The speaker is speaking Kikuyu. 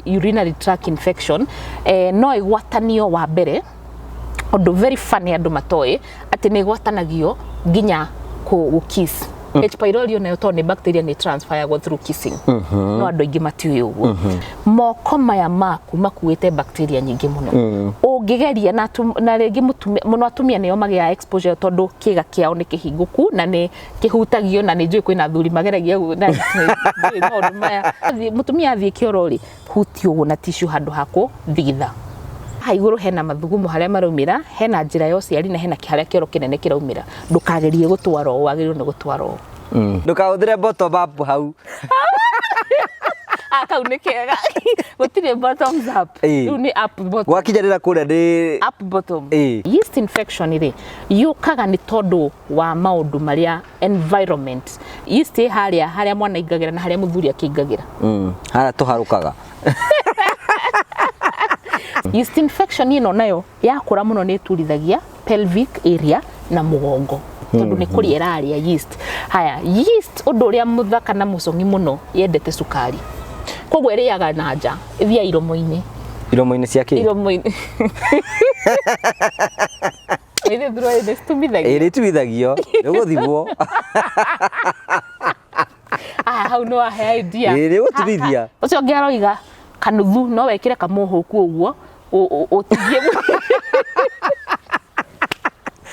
Urinary tract infection no ĩgwatanio wa mbere, ũndũ very funny andũ matoĩ atĩ nĩ ĩgwatanagio nginya kũ kiss. H pylori onayo tondũ nĩ bacteria nĩ transferagwo through kissing, no andũ aingĩ matiũĩ ũguo. Moko maya maku makuĩte bacteria nyingĩ mũno ũngĩgeria na rĩngĩ mũtumia mũno, atumia nĩo magĩaga exposure tondũ kĩga kĩao nĩ kĩhingũku na nĩ kĩhutagio, na nĩ njũĩ kwĩna athuri mageragia na ndiũĩ maũndũ maya. Mũtumia athiĩ kĩoro rĩ, hutia ũguo na tissue handũ ha kũthigitha. Haha igũrũ hena mathugumo harĩa maraumĩra, hena njĩra ya ũciari na hena harĩa kĩoro kĩnene kĩraumĩra. Ndũkagerie gũtwara ũũ, wagĩrĩirwo nĩ gũtwara ũũ. Ndũkahũthĩre bottom up hau. Ah, kau nĩ kega, gũtirĩ bottoms up. Rĩu nĩ up bottom. Gwakinyĩrĩra kũrĩa nĩ up bottom. Yeast infection rĩ, yũkaga nĩ tondũ wa maũndũ marĩa environment. Yeast ĩ harĩa harĩa mwana aingagĩra na harĩa mũthuri akĩingagĩra. Harĩa tũharũkaga. Yeast infection ĩno nayo yakũra mũno nĩ ĩturithagia pelvic area na mũgongo tondũ nĩ kũrĩa ĩrarĩa yeast. Haya, yeast, ũndũ ũrĩa mũthaka na mũcong'i mũno, yendete cukari, koguo ĩrĩaga na nja, ĩthiaga iromo-inĩ. Iromo-inĩ cia kĩ? Iromo-inĩ. Ĩrĩ through nĩ citumithagia. Ĩĩ, nĩ itumithagio nĩ gũthimwo. Ah, hau nĩ wahe idea. Ĩĩ, nĩ gũtumithia. Ũcio ũngĩ aroiga kanuthu no wekĩre kamũhũku ũguo ũtigie.